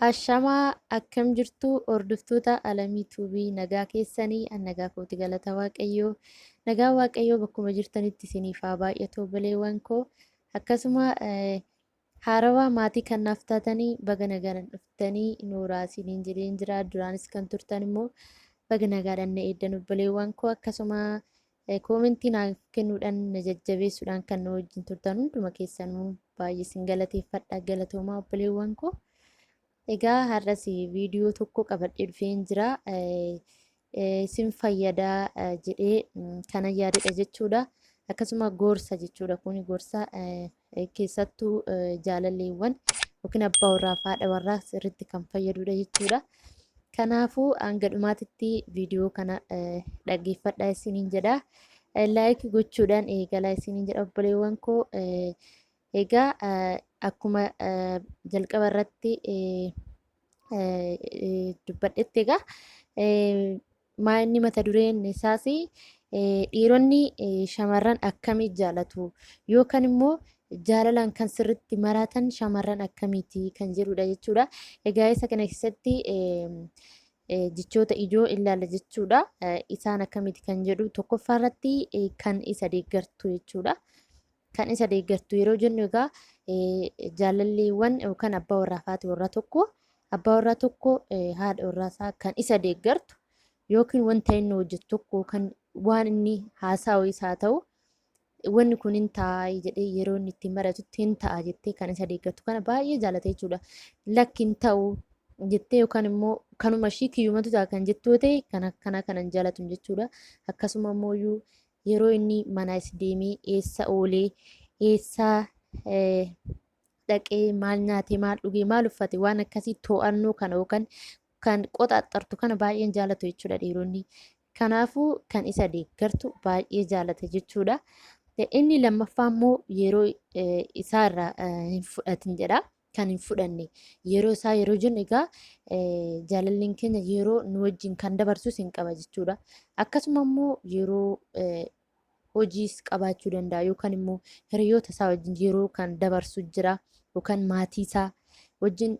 Ashamaa akkam jirtu hordoftoota Alamii Tuubii, nagaa keessanii? An nagaa kooti, galata Waaqayyoo. Nagaa Waaqayyoo bakkuma jirtanitti isiniif haa baay'atu, obboleewwan koo. Akkasuma haarawaa maatii kan naaf taatanii baga nagaan dhuftanii, nooraa isiniin jedheen jira. Duraanis kan turtan immoo baga nagaadhaan na eeddan, obboleewwan koo. Akkasuma koomentii naaf kennuudhaan na jajjabeessuudhaan kan na wajjin turtan hunduma keessanuu baay'ee isin galateeffadha, galatoomaa obboleewwan koo. Egaa har'as viidiyoo tokko qabadhee dhufeen jira. Isin fayyadaa jedhee kana yaadedha jechuudha. Akkasuma gorsa jechuudha. Kun gorsa keessattuu jaalalleewwan yookiin abbaa warraa fi haadha warraa sirriitti kan fayyadudha jechuudha. Kanaafuu hanga dhumaatitti viidiyoo kana dhaggeeffadhaa isiniin jedha. Like gochuudhaan eegalaa isiniin jedha, obboleewwan koo. Egaa akkuma jalqaba irratti dubbadhetti, egaa maa inni mata dureen isaas dhiironni shamarran akkamii jaalatu yookaan immoo jaalalaan kan sirriitti maratan shamarran akkamiiti kan jedhudha jechuudha. Egaa isa kana keessatti jechoota ijoo ilaalla jechuudha. Isaan akkamiiti kan jedhu tokkoffaa irratti kan isa deeggartu jechuudha. Kan isa deeggartu yeroo jennu egaa jaalalleewwan yookaan abbaa warraa fi haati warraa tokko, abbaa warraa tokko haadha warraa isaa kan isa deeggartu yookiin wanta inni hojjetu tokko kan waan inni haasa'u isaa ta'u, wanni kun hin ta'a jedhee yeroo inni ittiin mari'atutti hin ta'a jettee kan isa deeggartu kana baay'ee jaalata jechuudha. Lakki, hin ta'u jettee yookaan immoo kanuma ishii kiyyumatu ta'a kan jettu ta'e kana kana kanan jaalatu jechuudha. Akkasuma immoo yeroo inni mana deemee eessa oolee, eessa dhaqee, maal nyaatee, maal dhugee, maal uffate, waan akkasii to'annoo kana yookaan kan qoxaxxartu kana baay'een jaalatu jechuudha dhiironni. Kanaafuu kan isa deeggartu baay'ee jaalata jechuudha. Inni lammaffaa immoo yeroo isaa irraa hin fudhatin jedha. Kan hin fudhanne, yeroo isaa yeroo jennu egaa jaalalleen keenya yeroo nu wajjin kan dabarsus hin qaba jechuudha. Akkasuma immoo yeroo hojiis qabaachuu danda'a yookaan immoo hiriyoota isaa wajjin yeroo kan dabarsu jira yookaan maatii isaa wajjin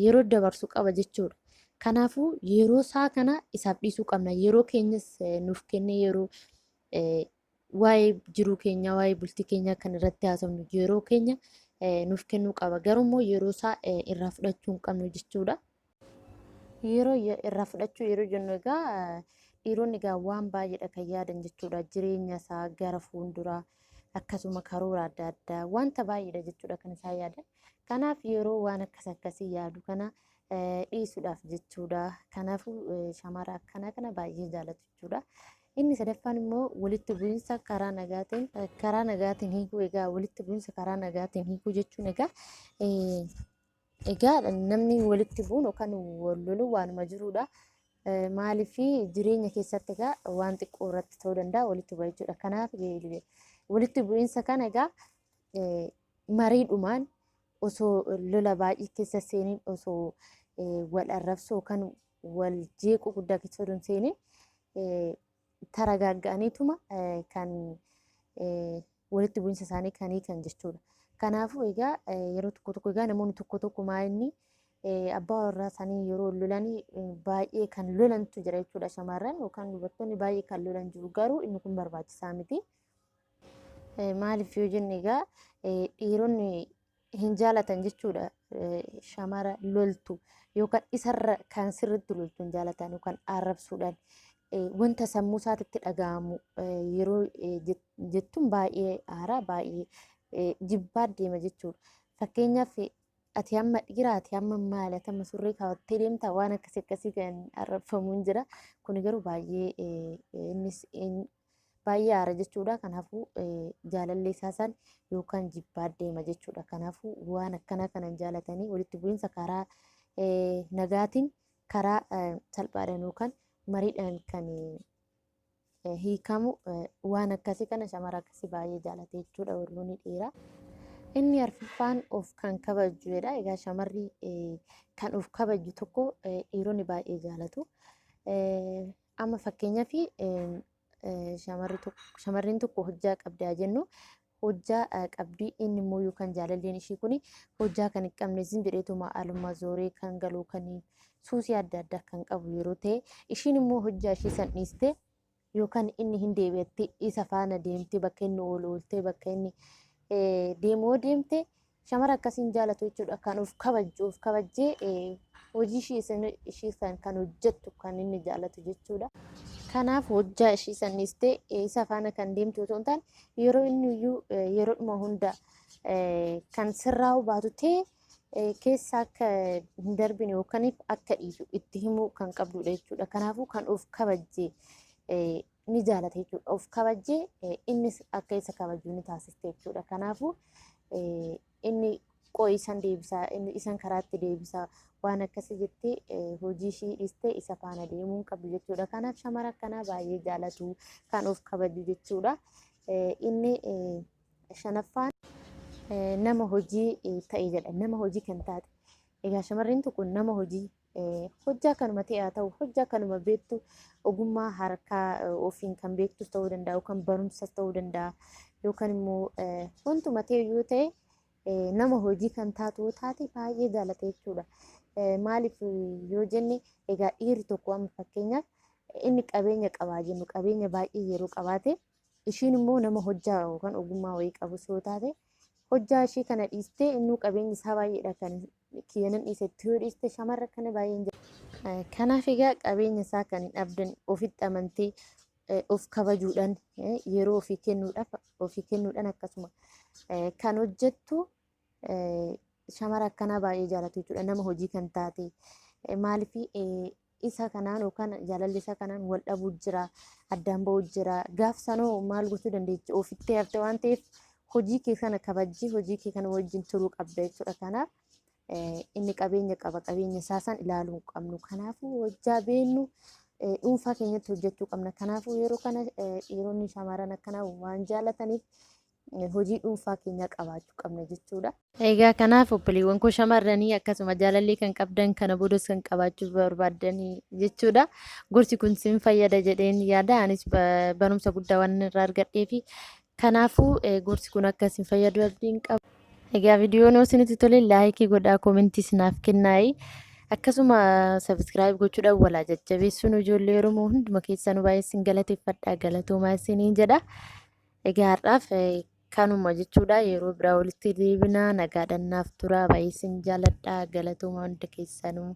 yeroo dabarsu qaba jechuudha. Kanaafuu yeroo isaa kana isaaf dhiisuu qabna. Yeroo keenyas nuuf kennee yeroo waa'ee jiruu keenyaa, waa'ee bultii keenyaa kan irratti haasofnu yeroo keenya nuuf kennuu qaba. Garuu immoo yeroo isaa irraa fudhachuu hin qabnu jechuudha. Yeroo irraa fudhachuu yeroo jennu egaa dhiironni egaa waan baay'eedha kan yaadan jechuudha. Jireenya isaa gara fuulduraa, akkasuma karoora adda addaa, wanta baay'eedha jechuudha kan isaan yaadan. Kanaaf yeroo waan akkas akkasii yaadu kana dhiisuudhaaf jechuudha. Kanaafuu shamara akkanaa kana baay'ee jaalatu jechuudha. Inni sadaffaan immoo walitti bu'iinsa karaa nagaatiin hiikuu. Egaa walitti bu'iinsa karaa nagaatiin hiikuu jechuun egaa namni walitti bu'uun yookaan wal loluun waanuma jirudha. Maaliif, jireenya keessatti egaa waan xiqqoo irratti ta'uu danda'a walitti bu'a jechuudha. Kanaaf walitti bu'iinsa kana egaa mariidhumaan osoo lola baay'ee keessa seeniin, osoo wal arrabsoo yookaan wal jeequu guddaa keessa osoo hin seeniin, taragaagga'aniituma kan walitti bu'iinsa isaanii kan hiikan jechuudha. Kanaafuu egaa yeroo tokko tokko egaa namoonni tokko tokko maa inni abbaa warraa isaanii yeroo lolanii baay'ee kan lolantu jira jechuudha. Shamarran yookaan dubartoonni baay'ee kan lolan jiru, garuu inni kun barbaachisaa miti. Maaliif yoo jenne egaa dhiironni hin jaalatan jechuudha shamara loltu yookaan isarra kan sirriitti loltu hin jaalatan, yookaan arrabsuudhaan wanta sammuu isaatitti dhaga'amu yeroo jettuun baay'ee aaraa, baay'ee jibbaa deema jechuudha. Fakkeenyaaf, ati amma dhiira, ati amma maali, ati amma surree kaawwattee deemta, waan akkasii akkasii kan arrabfamuun jira. Kuni garuu baay'ee innis baay'ee aara jechuudha. Kanaafuu jaalallee isaa san yookaan jibbaa deema jechuudha. Kanaafuu waan akkanaa kanan jaalatanii walitti bu'iinsa karaa nagaatiin, karaa salphaadhaan yookaan mariidhaan kan hiikamu, waan akkasii kana shamara akkasii baay'ee jaalate jechuudha warroonni dhiiraa. Inni arfaffaan of kan kabajjuudha. Egaa shamarri kan of kabajju tokko dhiironni baay'ee jaalatu. Amma fakkeenyaaf shamarreen tokko hojjaa qabdaa jennu. Hojjaa qabdii, inni immoo yookaan jaalalleen ishii kun hojjaa kan hin qabne, zin jedheetuma aluma zooree kan galu, kan suusii adda addaa kan qabu yeroo ta'e, ishiin immoo hojjaa ishii san dhiiste yookaan inni hin deebi'atte isa faana deemte, bakka inni oolu ooltee, bakka inni deemu deemte, shamara akkasiin jaalatu jechuudha. Kan of kabajju, of kabajjee hojii ishii san kan hojjettu kan inni jaalatu jechuudha. Kanaaf hojjaa ishii san dhiistee isa faana kan deemtu otoo hin taane, yeroo inni iyyuu yeroodhuma hunda kan sirraa'uu baatu ta'e keessa akka hin darbine yookaan akka dhiisu itti himuu kan qabdudha jechuudha. Kanaafuu kan of kabajjee ni jaalata jechuudha. Of kabajjee innis akka isa kabaju ni taasiste jechuudha. Kanaafuu inni qo'i isan deebisaa, inni isan karaatti deebisaa waan akkasii jettee hojii ishii dhiistee isa faana deemuu hin qabdu jechuudha. Kanaaf shamara akkanaa baay'ee jaalatu, kan of kabaju jechuudha. Inni shanaffaan nama hojii ta'e jedha. Nama hojii kan taate. Egaa shamarreen tokko nama hojii, hojjaa kanuma ta'e haa ta'u, hojjaa kanuma beektu, ogummaa harkaa ofiin kan beektus ta'uu danda'a, yookaan barumsas ta'uu danda'a, yookaan immoo wantuma ta'e yoo ta'e, nama hojii kan taatu yoo taate baay'ee jaalata jechuudha. Maaliif yoo jenne, egaa dhiirri tokko amma fakkeenyaaf inni qabeenya qabaa jennu, qabeenya baay'ee yeroo qabaate, ishiin immoo nama hojjaa yookaan ogummaa wayii qabus yoo taate, hojjaa ishii kana dhiistee innuu qabeenyi isaa baay'eedha kan kiyyanan dhiisetti yoo dhiiste, shamarra kana baay'een jaalata. Kanaaf egaa qabeenya isaa kan hin dhabdan ofitti amantee of kabajuudhaan, yeroo ofii kennuudhaaf ofii kennuudhaan akkasuma kan hojjettu shamara akkanaa baay'ee jaalatu jechuudha. Nama hojii kan taate maaliif isa kanaan yookaan jaalalli isaa kanaan wal dhabuu jira, addaan ba'uu jira. Gaaf sanoo maal gochuu dandeechi? Ofitti hafte waan ta'eef hojii kee kana kabajjii hojii kee kana wajjin turuu qabda jechuudha. Kanaaf inni qabeenya qaba, qabeenya isaa san ilaaluu hin qabnu. Kanaafuu hojjaa beennu dhuunfaa keenyatti hojjechuu qabna. Kanaafuu yeroo kana dhiironni shamarran akkanaa waan jaalataniif hojii dhuunfaa keenyaa qabaachuu qabna jechuudha. Egaa kanaaf obboleewwan koo shamarranii, akkasuma jaalallee kan qabdan, kana boodas kan qabaachuu barbaaddanii jechuudha. Gorsi kun sin fayyada jedheen yaada. Anis barumsa guddaa waan irraa argadheefi kanaafuu gorsi kun akka isin fayyadu abdiin qaba. Egaa viidiyoon yoo isinitti tole laayikii godhaa, koomentii isinaaf kennaayi. Akkasuma sabiskiraayib gochuudhaan walaa jajjabeessuun ijoollee Oromoo hunduma keessanuu baay'ee isin galateeffadha, galatoomaa isiniin jedha. Egaa har'aaf kanuma jechuudha. Yeroo biraa walitti deebinaa, nagaadhaan naaf turaa, baay'ee isin jaaladha, galatoomaa hunda keessanuu.